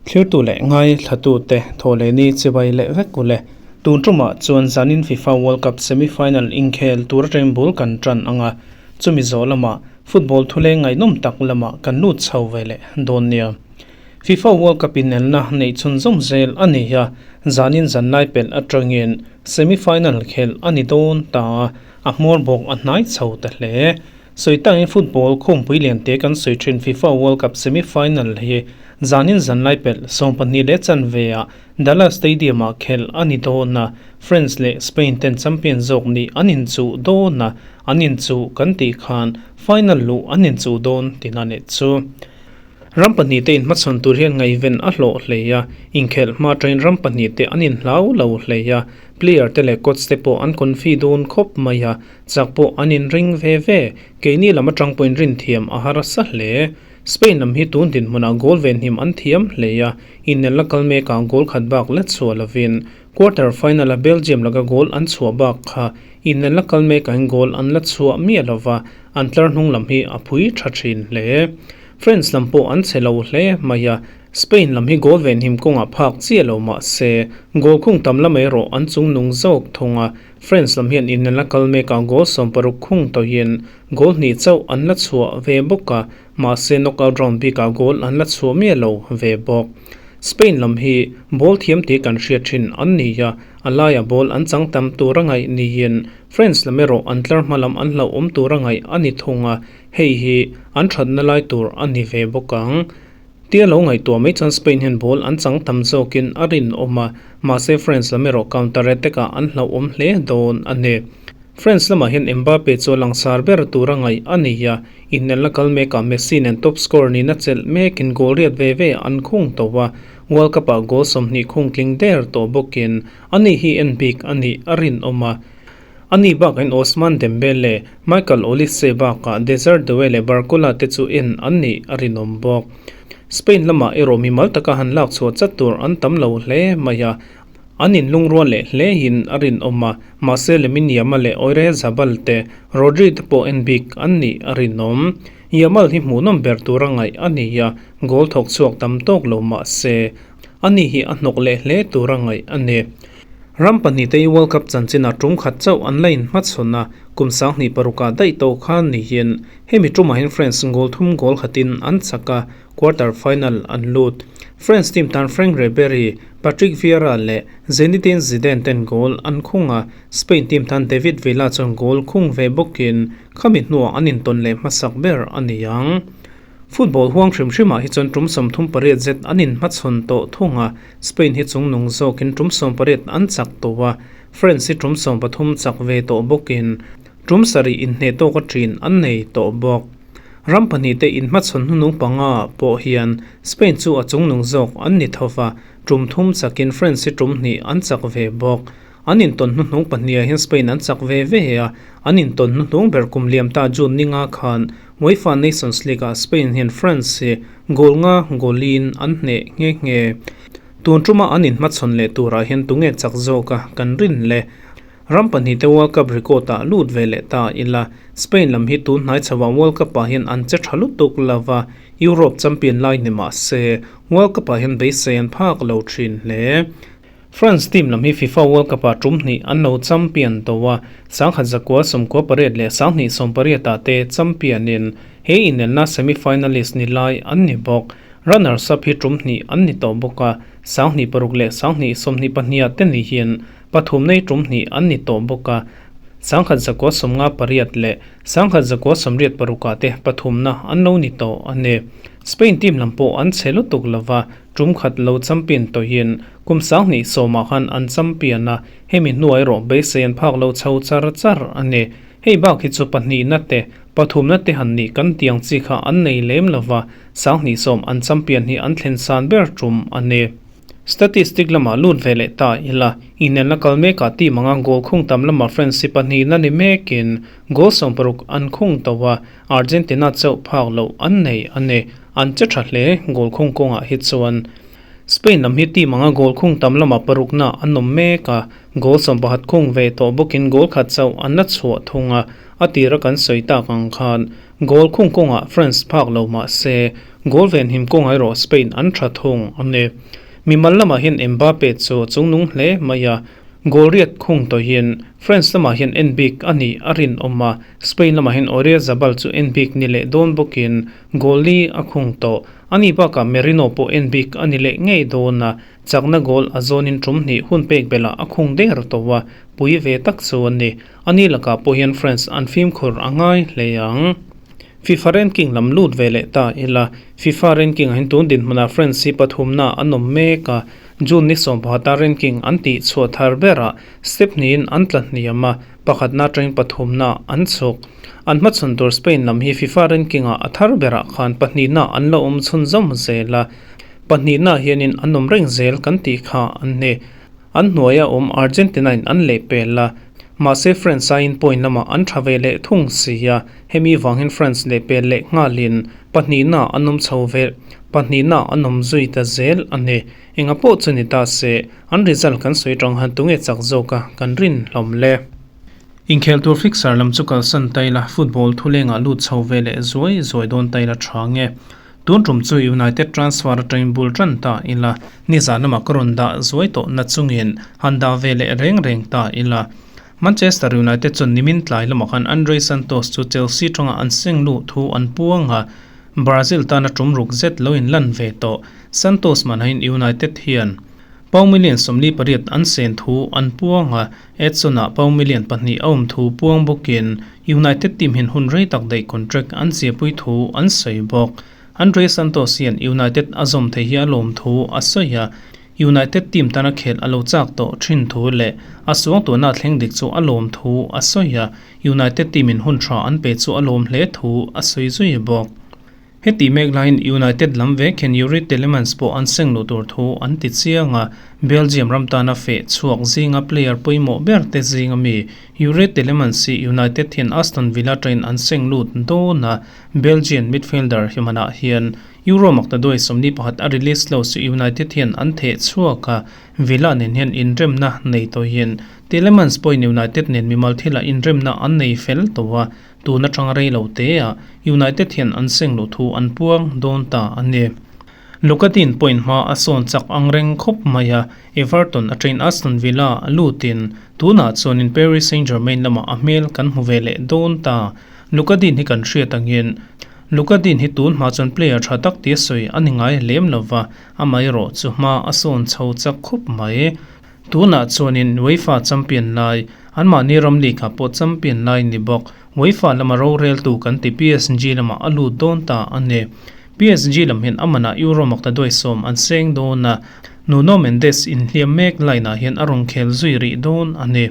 Thlirtu leh ngaithlatute thawhlehni chibai leh vek u le. Tun tumah chuan zanin FIFA World Cup semi-final inkhel tur atangin bul kan tan ang a, chumi zawh lamah football thuleng ngaihnawm tak lamah kan lut chho ve leh dawn nia. FIFA World Cup inelna neih chhunzawm zel a ni a, zanin zanlai pelh atangin semi-final khelh a ni dawn ta a, a hmawr bawk a hnai chho ta hle. Sawi takin football khawmpui liante kan sawi thin FIFA World Cup semi-final hi zanin zanlai pelh 22 leh chanve ah Dallas Stadium ah khelh a ni dawn a, France leh Spain ten champion zawk nih an inchuh dawn a, an inchuh kan tih khan final luh an inchuh dawn tina leh chu. Ram pahnihte inhmachhawn tur hian ngaihven a hlawh hlei a, inkhelh hma atangin ram pahnihte an inhlau lo hlei a, player te leh coach te pawh an confi dawn khawp mai a, Chak pawh an inring ve ve, keini lam atang pawhin rinthiam a harsa hle. Spain lam hi tun dinhmunah goal venhim an thiam hle a, inelna kal mekah goal khat bak la chhuah lovin quarter final-a Belgium laka goal an chhuah bak kha inelna kal mekahin goal an la chhuah miah lova, an tlar hnung lam hi a phui tha thin hle. France lam pawh an chhe lo hle mai a, Spain lam hi goal venhim kawngah phak chiah lo mah se, goal khung tam lam erawh an chungnung zawk thung a, France lam hian inelna kal mekah goal 60 khung tawhin goal hnih chauh an la chhuah ve bawk a, mahse knockout round bikah goal an la chhuah miah lo ve bawk. Spain lam hi ball thiam tih kan hriat thin an ni a, a laiah ball an chang tam tur a ngaih niin France lam erawh an tlar hma lam an hlauhawm tur a ngaih a ni thung a, hei hi an thatna lai tur a ni ve bawk ang. Tia lo ngaihtuah mai chuan Spain hian ball an chang tam zawkin a rinawm a, mahse France lam erawh counter attack ah an hlauhawm hle dawn a ni. France lamah hian Mbappe chu a langsar ber tur a ngaih a ni a, inelna kal mekah Messi nen top scorer nihna chelh mekin goal riat ve ve an khung tawh a, World Cup ah goal 20 khung tling der tawh bawkin ani hi en bik a nih a rinawm a. Ani bakain Ousmane Dembele, Michael Olise bakah Desire Doue leh Barcola te chu en an nih a rinawm bawk. Spain lamah erawh mimal taka han lak chhuah chat tur an tam lo hle mai a, an inlungrual leh hlein a rinawm a, mahse Lamine Yamal leh Oyarzabal te, Rodri te pawh en bik an nih a rinawm. Yamal hi hmuhnawm ber tura ngaih a ni a, goal thawk chhuak tam tawk lo mah se, ani hi a hnawk leh hle tura ngaih a ni. Ram pahnihte hi World Cup chanchinah tum khat chauh an la inhmachhawn a, kum 2006ah daih tawh khan niin hemi tumah hian France goal thum goal khatin an chak a, quarter final an lut. France team tan Franck Ribery, Patrick Vieira leh Zinedine Zidane ten goal an khung a, Spain team tan David Villa chuan goal khung ve bawkin khami hnuah an intawn leh hmasak ber a ni ang. Football huang hrim hrimah hi chuan tum 38 zet an inhmachhawn tawh thung a, Spain hi chungnung zawkin tum 18 an chak tawh a, France hi tum 13 chak ve tawh bawkin tum 7 inhneh tawka ṭin an nei tawh bawk. Ram pahnihte inhmachhawn hnunung panga pawh hian Spain chu a chungnung zawk an ni tho va, tum thum chakin France hi tum hnih an chak ve bawk. An intawn hnuhnung pahniha hian Spain an chak ve ve a, an intawn hnuhnung ber kum liam ta June ninga khan UEFA Nations League-ah Spain hian France hi goal nga goal-in an hneh nghe nghe. Tun tuma an inhmachhawn leh turah hian tunge chak zawka kan rin le? Ram pahnihte World Cup record-ah lut ve leh ta ila, Spain lam hi tun hnai chhoah World Cup-ah hian an che tha lutuk lova, Europe champion lai ni mah se, World Cup-ah hian beisei an phak lo thin hle. France team lam hi FIFA World Cup ah tum hnih an lo champion tawh a, 1998 leh 2018 ah te champion in he inelna semi-finalist ni lai an ni bawk. Runners-up hi tum hnih an ni tawh bawk a, 2006 leh 2022 ah te ni hian pathum nei tum hnih an ni tawh bawk a, 1958 leh 1986 ah te pathumna an lo ni tawh a ni. Spain team lam pawh an chhe lutuk lova, Tum khat lo champion tawhin kum 2010ah khan an champion a, hemi hnuai erawh beisei an phak lo chho char char a ni. Hei bak hi chu pahnihna te, pathumna te han nih kan tiang chi kha an nei lem lova, 2010 an champion hi an thlen san ber tum a ni. Statistic lamah lut ve leh ta ila, inelna kal mekah team anga goal khung tam lamah France hi pahnihna ni mekin goal 60 an khung tawh a, Argentina chauh phak loh an nei a ni. An che tha hle goal khung kawngah hi chuan. Spain lam hi team anga goal khung tam lamah parukna an awm mek a, goal 11 khung ve tawh bawkin goal khat chauh an la chhuah thung a, a tira kan sawi tak ang khan Goal khung kawngah France phak lo mah se, goal venhim kawngah erawh Spain an tha thung a ni. Mimal lamah hian Mbappe chu chungnung hle mai a, goal riat khung tawhin France lamah hian en bik a nih a rinawm a, Spain lamah hian Oyarzabal chu en bik ni leh dawn bawkin goal li a khung tawh. A nih bakah Merino pawh en bik a ni leh ngei dawn a, chakna goal a zawnin tum hnih hun pek belhah a khung der tawh a, pui ve tak chu a ni. A ni lakah pawh hian France an fimkhur a ngai hle ang. FIFA ranking lam lut ve leh ta ila, FIFA ranking ah hian tun dinhmunah France hi pathumna an awm mek a, June ni sawmpakhata ranking an tih chhuah thar berah step hnihin an tla hniam a, pakhatna atangin pathumna an chhuk. An hmachhawn tur Spain lam hi FIFA ranking ah a thar berah khan pahnihna an la awm chhunzawm zel a, pahnihna hianin an awm reng zel kan tih kha an ni. An hnuaia awm Argentina in an lehpel a, mahse France aiin point lamah an tha ve leh thung si a, hemi vangin France lehpel leh nghalin pahnihna an awm chho ve pahnihna an awm zui ta zel a ni. Enga pawh chu ni ta se, an result kan sawi tang han tunge chak zawk a kan rin hlawm le. Inkhel tur fixer lam chu kalsan ta ila, football thulengah lut chho ve leh zuai zuai dawn ta ila tha nge. Tun tum chu United transfer atangin bul tan ta ila, nizan lamah ka rawn dah zuai tawh na chungin han dah ve leh reng reng ta ila. Manchester United chuan nimin tlai lamah khan Andre Santos chu Chelsea tanga an seng luh thu an puang a, Brazil tana tum ruk zet lo inlan ve tawh. Santos manhain United hian pound million 48 an sen thu an puang a, Edson-ah pound million pahnih a awm thu puang bawkin United team hian hun rei tak daih contract an ziahpui thu an sawi bawk. Andre Santos hian United a zawm thei hi a lawm thu a sawi a, United team tana khelh a lo chak tawh thin thu leh a suangtuahna thleng dik chu a lawm thu a sawi a, United team in hun tha an pe chu a lawm hle thu a sawi zui bawk. Heti mek laiin United lam vek hian Youri Tielemans pawh an seng luh tur thu an ti chiang a, Belgium ram tana feh chhuak zinga player pawimawh ber te zinga mi Youri Tielemans hi United hian Aston Villa atangin an seng lut dawn a, Belgian midfielder himanah hian Euro maktaduai 41 a release lo chu United hian an theh chhuak a, Villa nen hian inremna nei tawhin Tielemans pawhin United nen mimal thilah inremna an nei fel tawh a, Tun atanga rei lo te ah United hian an seng luh thu an puang dawn ta a ni. Lucadin point hma a sawn chak ang reng khawp mai a, Everton a train Aston Villa a lutin tunah chuanin Paris Saint-Germain lamah a hmel kan hmu ve leh dawn ta. Lucadin hi kan hriat angin Lucadin hi tun hma chuan player tha tak tia sawi a ni ngai lem lova, amaherawh chu hma a sawn chho chak khawp mai. Tunah chuanin UEFA champion lai, anmahni ram league ah pawh champion lai ni bawk. UEFA lama roreltu kan ti PSG lamah a lut dawn ta a ni. PSG lam hian a manah Euro makta duai sawm an seng dawn a, Nuno Mendes inhliam mek line ah hian a rawn khel zui rih dawn a ni.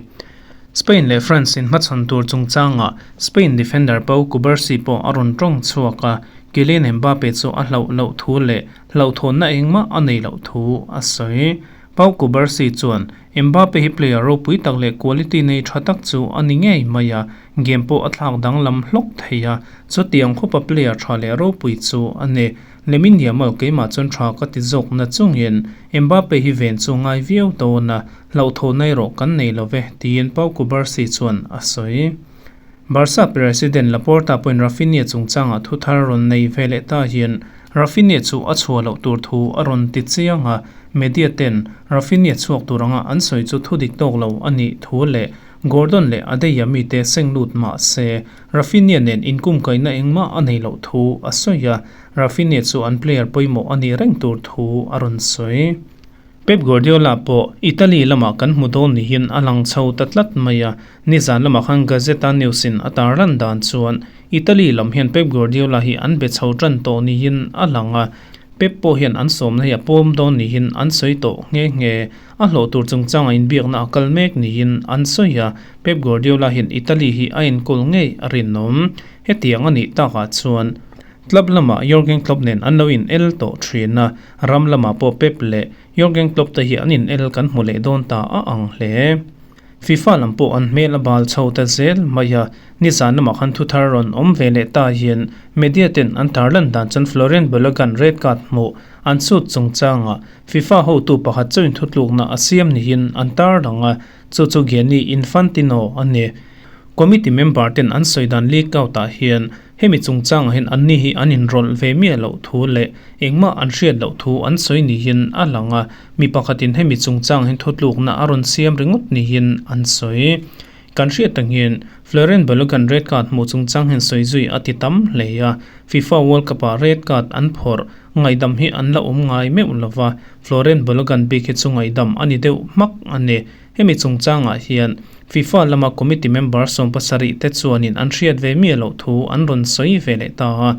Spain leh France inhmachhawn tur chungchangah Spain defender Pau Cubarsi pawh a rawn tawng chhuak a, Kylian Mbappe chu a hlauh loh thu leh hlauhthawnna engmah a nei loh thu a sawi. Pau Cubarsi chuan, Mbappe hi player ropui tak leh quality nei tha tak chu a ni ngei mai a, game pawh a thlak danglam hlawk thei a, chutiang khawpa player tha leh ropui chu a ni. Lamine Yamal keimah chuan tha ka ti zawk na chungin Mbappe hi ven chu ngai viau dawn a, hlauhthawn erawh kan nei lo ve, tiin Pau Cubarsi chuan a sawi. Barca President Laporta pawhin Raphinha chungchangah thu thar rawn nei ve leh ta hian Raphinha chu a chhuah loh tur thu a rawn ti chiang a, media ten Raphinha chhuak tur anga an sawi chu thu dik tawk lo a nih thu leh Gordon leh Adeyemi te seng lut mah se Raphinha nen inkumkaihna engmah a nei loh thu a sawi a, Raphinha chu an player pawimawh a nih reng tur thu a rawn sawi. Pep Guardiola pawh Italy lamah kan hmu dawn niin a lang chho ta tlat mai a, nizan lamah khan Gazzetta News in a tarlan dan chuan Italy lam hian Pep Guardiola hi an be chho tan tawh niin a lang a, Pep pawh hian an sawmna hi a pawm dawn niin an sawi tawh nghe nghe. A hlawh tur chungchanga inbiakna a kal mek niin an sawi a, Pep Guardiola hian Italy hi a enkawl ngei a rinawm. Hetiang a nih takah chuan. Club lamah Jurgen Klopp nen an lo in el tawh thin a, ram lamah pawh Pep leh Jurgen Klopp te hi an in el kan hmu leh dawn ta a ang hle. FIFA lam pawh an hmel a bal chho ta zel mai a, nizan lamah khan thuthar rawn awm ve leh ta hian media ten an tarlan dan chuan Florian Balogun red card hmuh an chhut chungchangah FIFA hotu pakhat chauhin thutlukna a siam niin an tarlang a, chu chu Gianni Infantino a ni. Committee member ten an sawi dan leak out ah hian. Hemi chungchangah hian anni hi an inrawlh ve miah loh thu leh engmah an hriat loh thu an sawi niin a lang a, mi pakhatin hemi chungchangah hian thutlukna a rawn siam ringawt niin an sawi. Kan hriat tangin Florent Balogun red card hmuh chungchang hian sawi zui a ti tam hle a, FIFA World Cup-ah red card an phawrh ngaihdam hi an la awm ngai meuh lo va, Florent Balogun bik hi chu ngaihdam a ni deuh hmak a ni. Hemi chungchangah hian FIFA lama committee member 70 te chuanin an hriat ve miah loh thu an rawn sawi ve leh ta a,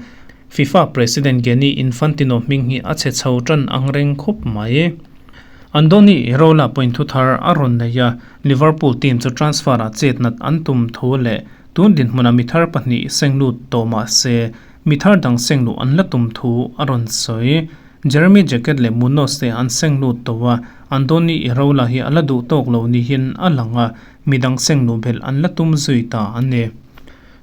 FIFA President Gianni Infantino hming hi a chhe chho tan ang reng khawp mai. Andoni Iraola pawhin thu thar a rawn nei a, Liverpool team chu transfer-ah chet nat an tum thu leh tun dinhmunah mi thar pahnih seng lut tawh mah se mi thar dang seng luh an la tum thu a rawn sawi. Jeremy Jacquet leh Munoz te an seng lut tawh a, Andoni Iraola hi a la duh tawk lo niin a lang a, midang seng luh belh an la tum zui ta a ni.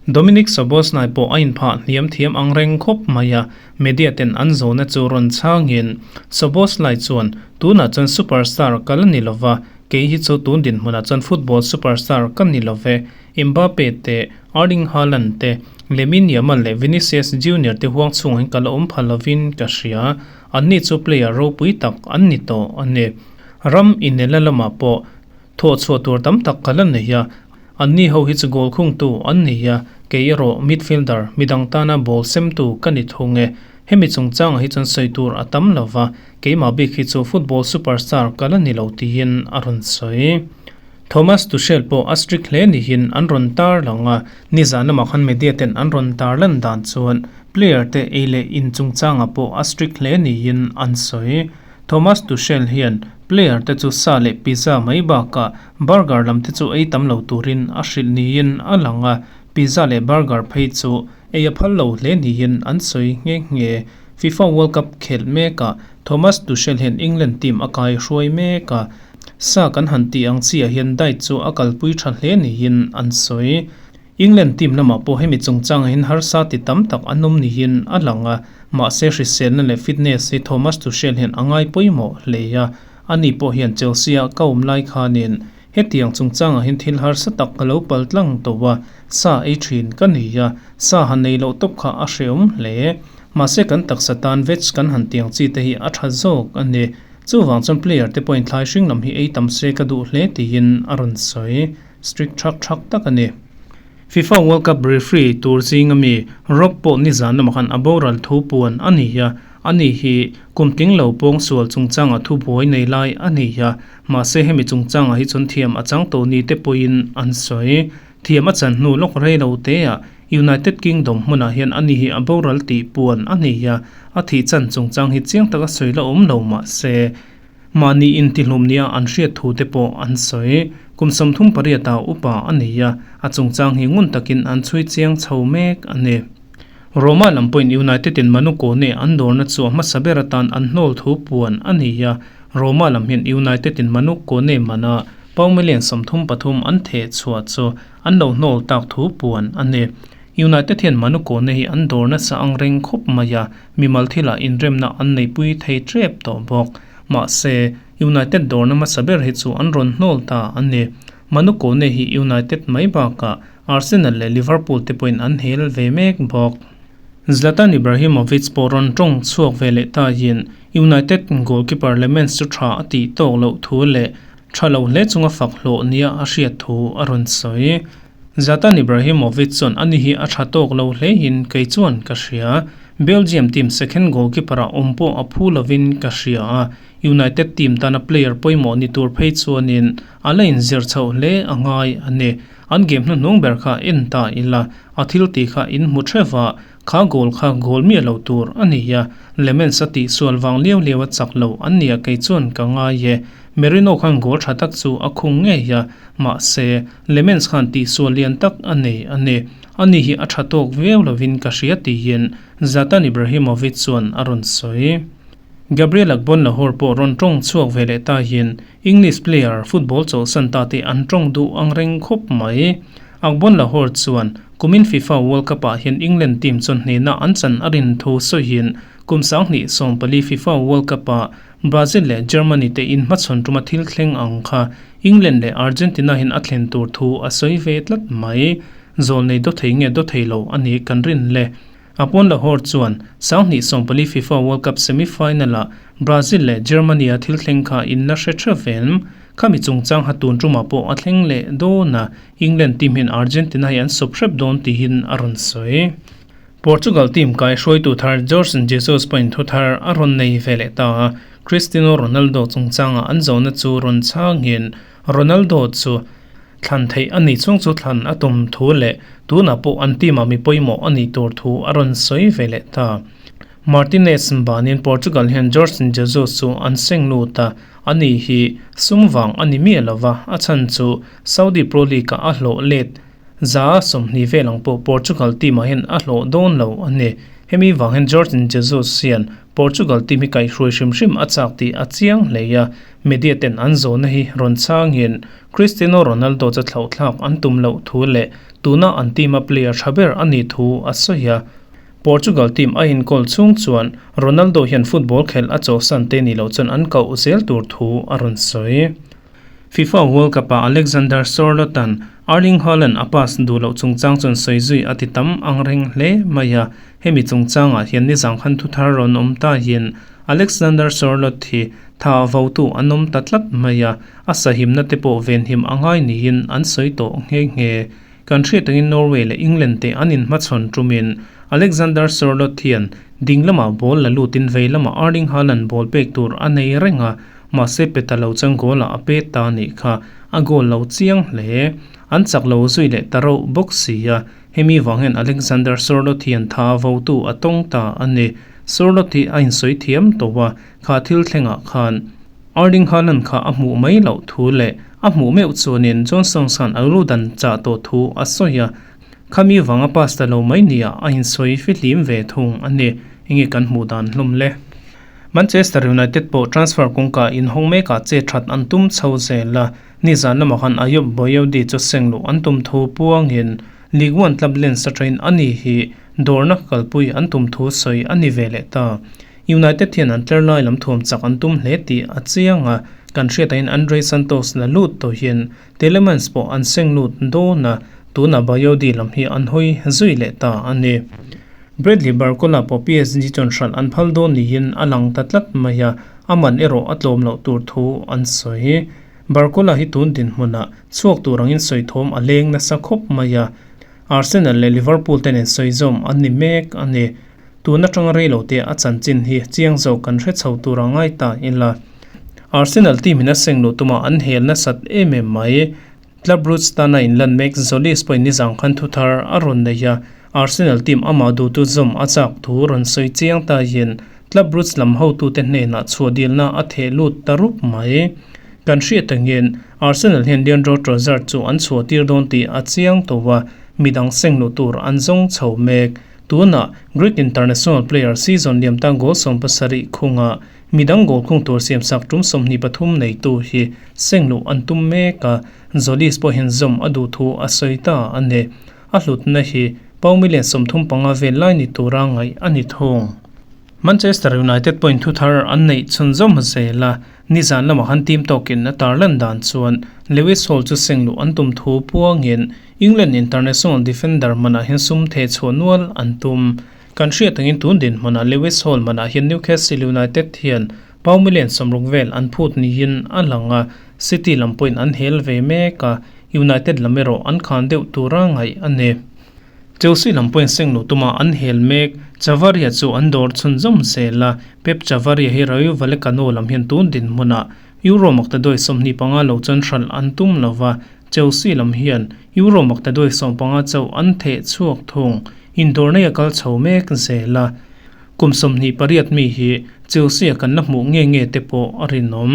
Dominik Szoboszlai pawh a inphah hniam thiam ang reng khawp mai a, media ten an zawhna chu rawn chhangin Szoboszlai chuan, Tunah chuan superstar ka la ni lova, kei hi chu tun dinhmunah chuan football superstar ka ni love, Mbappe te, Erling Haaland te, Lamine Yamal leh Vinicius Junior te huang chhungah hian ka la awm pha lovin ka hria. Anni chu player ropui tak an ni tawh a ni. Ram inelna lamah pawh thawh chhuah tur tam tak ka la nei a, anni ho hi chu goal khungtu an ni a, kei erawh midfielder midang tana ball semtu ka ni thung e. Hemi chungchangah hi chuan sawi tur a tam lo va, keimah bik hi chu football superstar ka la ni lo tiin a rawn sawi. Thomas Tuchel pawh a strict hle niin an rawn tar lang a, nizan lamah khan media ten an rawn tar lan dan chuan player te ei leh in chungchangah pawh a strict hle niin an sawi. Thomas Tuchel hian player te chu sa leh pizza mai bakah burger lam te chu ei tam lo turin a hrilh niin a lang a, pizza leh burger phei chu ei a phal lo hle niin an sawi nghe nghe. FIFA World Cup khelh mekah Thomas Tuchel hian England team a kai hruai mek a, Sa kan han tih ang chiah hian diet chu a kalpui tha hle niin an sawi. England team lamah pawh hemi chungchangah hian harsa ti tam tak an awm niin a lang a, mahse hriselna leh fitness hi Thomas Tuchel hian a ngai pawimawh hle a, ani pawh hian Chelsea-a ka awm lai khanin hetiang chungchangah hian thil harsa tak ka lo pal tlang tawh a, sa ei thin ka nei a, sa han nei loh tawp kha a hreawm hle. Mahse kan taksa tan veg kan han tiang chi te hi a tha zawk a ni. Chuvang chuan player te pawhin thlai hring lam hi ei tam se ka duh hle tiin a rawn sawi strict thak thak tak a ni. FIFA World Cup referee tur zinga mi Rob pawh nizan lamah khan a boral thu puan a ni a, ani hi kum tling lo pawng sual chungchanga thu buai nei lai a ni a, mahse hemi chungchangah hi chuan thiam a chang tawh ni te pawhin an sawi. Thiam a chan hnu lawk rei lo te ah United Kingdom hmunah hian ani hi a boral tih puan a nei a, a thih chan chungchang hi chiang taka sawi la awm lo mah se, mahni intihlum nia an hriat thu te pawh an sawi. Kum 38 ah upa a nei a, a chungchang hi ngun takin an chhui chiang chho mek a ni. Roma lam pawhin United in Manu Kone an dawrna chu a hmasa ber atan an hnawl thu puan a nei a, Roma lam hian United in Manu Kone mana pound million 33 an theh chhuah chu An lo hnawl tak thu puan a ni. United hian Manu Kone hi an dawr nasa ang reng khawp mai a, mimal thilah inremna an neipui thei tep tawh bawk. Mahse, United dawrna hmasa ber hi chu an rawn hnawl ta a ni. Manu Kone hi United mai bakah Arsenal leh Liverpool te pawhin an hel ve mek bawk. Zlatan Ibrahimovic pawh rawn tawng chhuak ve leh tahin United goalkeeper Lammens chu tha a tih tawk loh thu leh Tha lo hle chunga fak hlawh nia a hriat thu a rawn sawi. Zlatan Ibrahimovic chuan ani hi a tha tawk lo hlein kei chuan ka hria. Belgium team second goalkeeper-ah awm pawh a phu lovin ka hria a, United team tana player pawimawh ni tur phei chuanin a la inzir chhoh hle a ngai a ni. An game hnuhnung ber kha en ta ila, a thil tih kha in hmu theuh a, Kha goal kha goal miah lo tur a ni a, Lemens a tihsual vang liau liau a chak lo an nia kei chuan ka ngai e. Merino khan goal tha tak chu a khung ngei a, mahse, Lemens khan tihsual lian tak a nei a ni. Ani hi a tha tawk viau lovin ka hria tiin Zlatan Ibrahimovic chuan a rawn sawi. Gabriel Agbonlahor pawh rawn tawng chhuak ve leh tahin English player football chawlhsan ta te an tawng duh ang reng khawp mai. Agbonlahor chuan kumin FIFA World Cup-ah hian England team chuan hnehna an chan a rin thu sawiin kum 2014 FIFA World Cup-ah Brazil leh Germany te inhmachhawn tuma thil thleng ang kha England leh Argentina hian a thlen tur thu a sawi ve tlat mai. Zawlnei dawthei nge dawthei lo a nih kan rin le. A pawn Lahore chuan 2014 FIFA World Cup semi-final-ah Brazil leh Germany-a thil thleng kha in la hre tha vem. Khami chungchang ha tun tumah pawh a thleng leh dawn a, England team hian Argentina hi an sawp hrep dawn tihin a rawn sawi. Portugal team kai hruaitu thar Jorge Jesus pawhin thu thar a rawn nei ve leh ta a, Cristiano Ronaldo chungchanga an zawhna chu rawn chhangin Ronaldo chu Thlan theih a nih chhung chu thlan a tum thu leh tunah pawh an team ah mi pawimawh a nih tur thu a rawn sawi ve leh ta. Martinez banin Portugal hian Jorge Jesus chu an seng lut a, a ni hi sum vang a ni miah lova, a chhan chu Saudi Pro League ah a hlawh let 20 vel ang pawh Portugal team ah hian a hlawh dawn lo a ni. Hemi vang hian Jorge Jesus hian Portugal team hi kaihhruai hrim hrim a chak tih a chiang hle a, media ten an zawhna hi rawn chhangin Cristiano Ronaldo chu thlauhthlak an tum loh thu leh tuna an team-a player tha ber a nih thu a sawi a. Portugal team a inkawl chhung chuan Ronaldo hian football khelh a chawhsan te ni loh chuan an koh zel tur thu a rawn sawi. FIFA World Cup-ah Alexander Sorloth-a'n Erling Haaland a pass duh loh chungchang chuan sawi zui a ti tam ang reng hle mai a. Hemi chungchangah hian nizang khan thuthar rawn awm ta hian Alexander Sorloth hi tha votu an awm ta tlat mai a. A sahimna te pawh venhim a ngai niin an sawi tawh nghe nghe. Kan hriat angin Norway leh England te an inhmachhawn tumin Alexander Sorloth hian ding lamah ball la lutin vei lamah Erling Haaland ball pek tur a nei reng a, mahse pe ta lo chuan goal ah a pe ta nih kha a goal lo chiang hle. An chak lo zui leh ta reuh bawk si a, hemi vang hian Alexander Sorloth hian tha votu a tawng ta a ni. Sorloth hi a insawi thiam tawh a, kha thil thlengah khan. Erling Haaland kha a hmuh mai loh thu leh a hmuh meuh chuanin Johnson khan a lu dan chah tawh thu a sawi a, khami vanga pass ta lo mai nia a insawi fihlim ve thung a ni. Enge kan hmuh dan hlawm le? Manchester United pawh transfer kawngka inhawng mekah che that an tum chho zel a, nizan lamah khan Ayoub Boyoudi chu seng luh an tum thu puangin League One club Lens atangin a ni hi dawrna kalpui an tum thu sawi a ni ve leh ta. United hian an tler lai lam thuam chak an tum hle tih a chiang a, kan hriatah Andre Santos la lut tawh hian Tielemans pawh an seng lut dawn a, tunah Bayodi lam hi an hawi zui leh ta a ni. Bradley Barcola pawh PSG chuan hralh an phal dawn niin a lang ta tlat mai a, a man erawh a tlawm loh tur thu an sawi. Barcola hi tun dinhmunah chhuak tur angin sawi thawm a leng nasa khawp mai a, Arsenal leh Liverpool te nen sawi zawm an ni mek a ni. Tun atanga rei lo te a chanchin hi chiang zawk kan hre chho tur a ngai ta ila. Arsenal team in a seng luh tuma an hel nasat em em mai. Club Brugge tana inlan mek Zolis pawhin nizang khan thu thar a rawn nei a, Arsenal team amah duhtu zawm a chak thu rawn sawi chiang ta hian Club Brugge lam hotute hnenah chhuah dilna a theh lut ta rup mai. Kan hriat angin Arsenal hian Leandro Trossard chu an chhuah tir dawn tih a chiang tawh a, midang seng luh tur an zawng chho mek. Tunah Greek international player season liam tan goal 70 khunga midang goal khung tur siamsak tum 23 neitu hi seng luh an tum mek a, Zolis pawhin zawm a duh thu a sawi ta a ni. A hlutna hi pau million 35 vel lai ni tura ngaih a ni thung. Manchester United pawhin thu thar an neih chhunzawm zel a, nizan lamah khan team tawkin a tarlan dan chuan Lewis Hall chu seng luh an tum thu puangin England international defender manah hian sum theh chhuah nual an tum. Kan hriat angin tun dinhmunah Lewis Hall manah hian Newcastle United hian pau million 60 vel an phut niin a lang a, City lam pawhin an hel ve mek a, United lam erawh an khan deuh tura ngaih a ni. Chelsea lam pawhin seng luh tuma an hel mek. Chavaria chu an dawr chhunzawm zel a, Pep Chavaria hi Rayo Vallecano lam hian tun dinhmunah Euro maktaduai 25 lo chuan hralh an tum lova, Chelsea lam hian Euro maktaduai 15 chauh an theh chhuak thung. Indawr nei a kal chho mek zel a, kum 28 mi hi Chelsea a kan la hmuh nge nge te pawh a rinawm.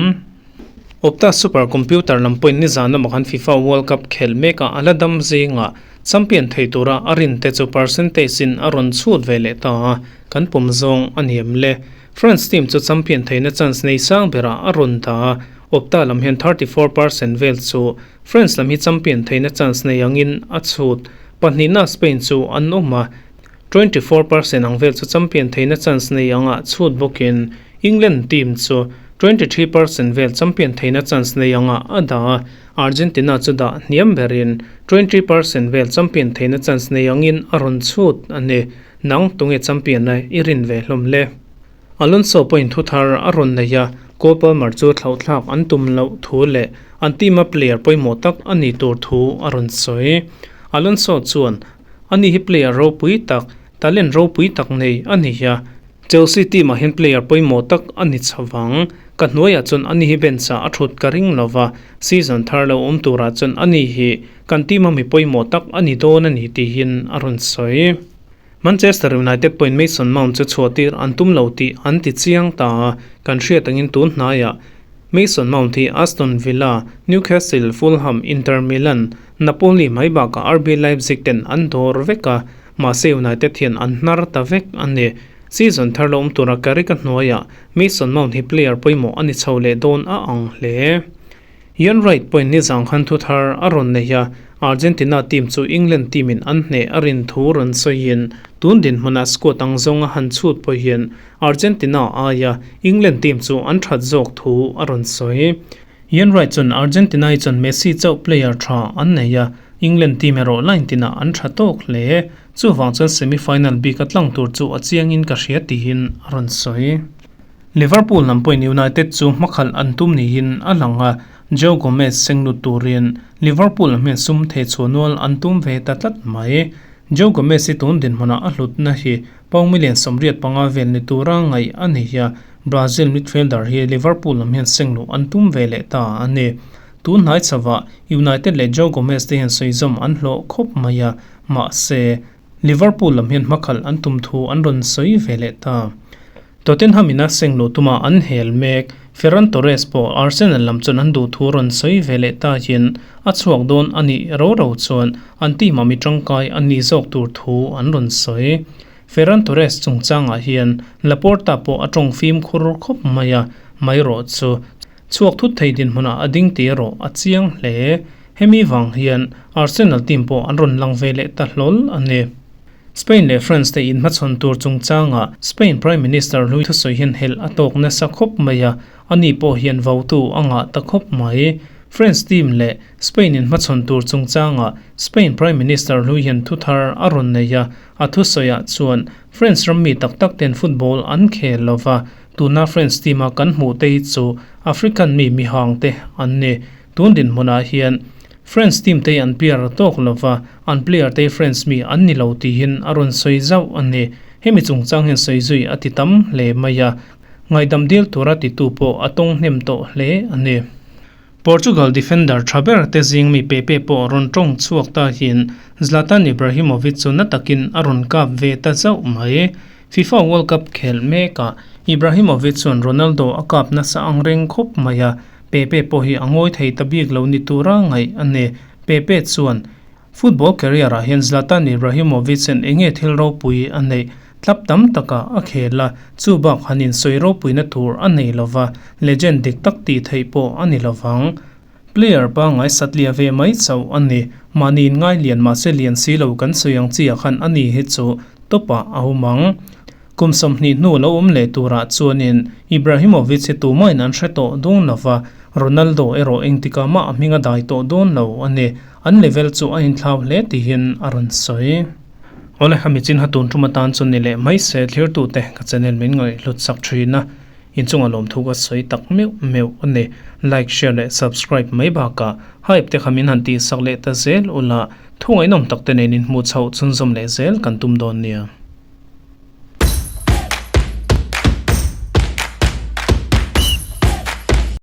Opta Super Computer lam pawhin nizan lamah khan FIFA World Cup khelh mekah a la dam zingah champion thei tura a rin te chu percentage in a rawn chhut ve leh ta a, kan pawm zawng a ni em le. France team chu champion theihna chance nei sang berah a rawn dah a, Opta lam hian 34% vel chu France lam hi champion theihna chance nei angin a chhut. Pahnihna Spain chu an awm a, 24% ang vel chu champion theihna chance nei anga chhut bawkin England team chu 23% vel champion theihna chance nei anga a dah a, Argentina chu dah hniam berin 20% vel champion theihna chance nei angin a rawn chhut a ni. Nang tunge champion a i rin ve hlawm le? Alonso pawhin thu thar a rawn nei a, Cole Palmer chu thlauhthlak an tum loh thu leh an team-a player pawimawh tak a nih tur thu a rawn sawi. Alonso chuan, Ani hi player ropui tak, talent ropui tak nei a ni a, Chelsea team-ah hian player pawimawh tak a ni chho vang. Ka hnuaiah chuan ani hi bench-ah a thut ka ring lo va, season thar lo awm turah chuan ani hi kan team-a mi pawimawh tak a ni dawn a ni tiin a rawn sawi. Manchester United pawhin Mason Mount chu chhuahtir an tum lo tih an ti chiang ta a, kan hriat angin tun hnaiah Mason Mount hi Aston Villa, Newcastle, Fulham, Inter Milan, Napoli mai bakah RB Leipzig ten an dawr vek a, mahse United hian an hnar ta vek a ni. Season thar lo awm tura Carrick-a hnuaiah Mason Mount hi player pawimawh a ni chho leh dawn a ang hle. Ian Wright pawhin nizang khan thu thar a rawn nei a, Argentina team chu England team in an hneh a rin thu rawn sawiin tun dinhmunah squad ang zawnga han chhut pawh hian Argentina aia England team chu an that zawk thu a rawn sawi. Ian Wright chuan Argentina hi chuan Messi chauh player tha an nei a, England team erawh line tinah an tha tawk hle. Chuvang chuan semi-final bik a tlang tur chu a chiangin ka hria tiin a rawn sawi. Liverpool lam pawhin United chu hmakhalh an tum niin a lang a, Joe Gomez seng lut turin Liverpool hmel sum thei chhuah nual an tum ve ta tlat mai. Joe Gomez hi tun dinhmunah a hlutna hi pound million 85 vel ni tura ngaih a ni a, Brazil midfielder hi Liverpool lam hian seng luh an tum ve leh ta a ni. Tun hnai chauhah United leh Joe Gomez te hian sawizawm an hlawh khawp mai a, mahse, Liverpool lam hian hmakhalh an tum thu an rawn sawi ve leh ta. Tottenham in a seng luh tuma an hel mek. Ferran Torres pawh Arsenal lam chuan an duh thu rawn sawi ve leh ta hian a chhuak dawn a nih ro ro chuan an team ah mi tangkai a nih zawk tur thu an rawn sawi. Ferran Torres chungchangah hian Laporta pawh a tawng fimkhur khawp mai a, mai rawh chu chhuak thut thei dinhmunah a ding tih erawh a chiang hle. Hemi vang hian Arsenal team pawh an rawn lang ve leh ta hlawl a ni. Spain leh France te inhmachhawn tur chungchangah Spain Prime Minister hlui thusawi hian helh a tawk nasa khawp mai a, ani pawh hian votu a ngah ta khawp mai. France team leh Spain inhmachhawn tur chungchangah Spain Prime Minister hlui hian thu thar a rawn nei a, a thusawiah chuan France ram mi tak tak ten football an khel lo va, tuna France team a kan hmuh te hi chu African mi mihang te an ni. Tun dinhmunah hian France team te hi an piar tawk lo va, an player te hi France mi an ni lo tihin a rawn sawi zauh a ni. Hemi chungchang hian sawi zui a ti tam hle mai a, ngaihdam dil tura titu pawh a tawng hnem tawh hle a ni. Portugal defender tha ber te zing mi Pepe pawh rawn tawng chhuak ta hian Zlatan Ibrahimovic chu na takin a rawn kap ve ta zauh mai. FIFA World Cup khelh mekah Ibrahimovic chuan Ronaldo a kap nasa ang reng khawp mai a, Pepe pawh hi a ngawi thei ta bik lo ni tura ngaih a ni. Pepe chuan, Football career ah hian Zlatan Ibrahimovic hian eng nge thil ropui a neih? Tlap tam takah a khel a, chu bak han insawi ropuina tur a nei lo va, legend dik tak tih theih pawh a ni lo vang. Player pangngai satliah ve mai chauh a ni. Mahni in ngai lian mahse lian si lo kan sawi ang chiah khan a ni hi chu top ah a awm ang. Kum 20 hnu lo awm leh turah chuanin Ibrahimovic hi tumahin an hre tawh dawn lo va, Ronaldo erawh engtikah mah a hming a dai tawh dawn lo a ni. An level chu a inthlau hle tihin a rawn sawi. Awle, a michin ha tun tum atan chuan ni leh mai se thlirtute ka channel min ngaihhlut sak thin a, inchunga lawmthu ka sawi tak meuh meuh a ni. Like, share leh subscribe mai bakah hype te kha min han tihsak leh ta zel ula, thu ngaihnawm tak te nen inhmuh chhoh chhunzawm leh zel kan tum dawn nia.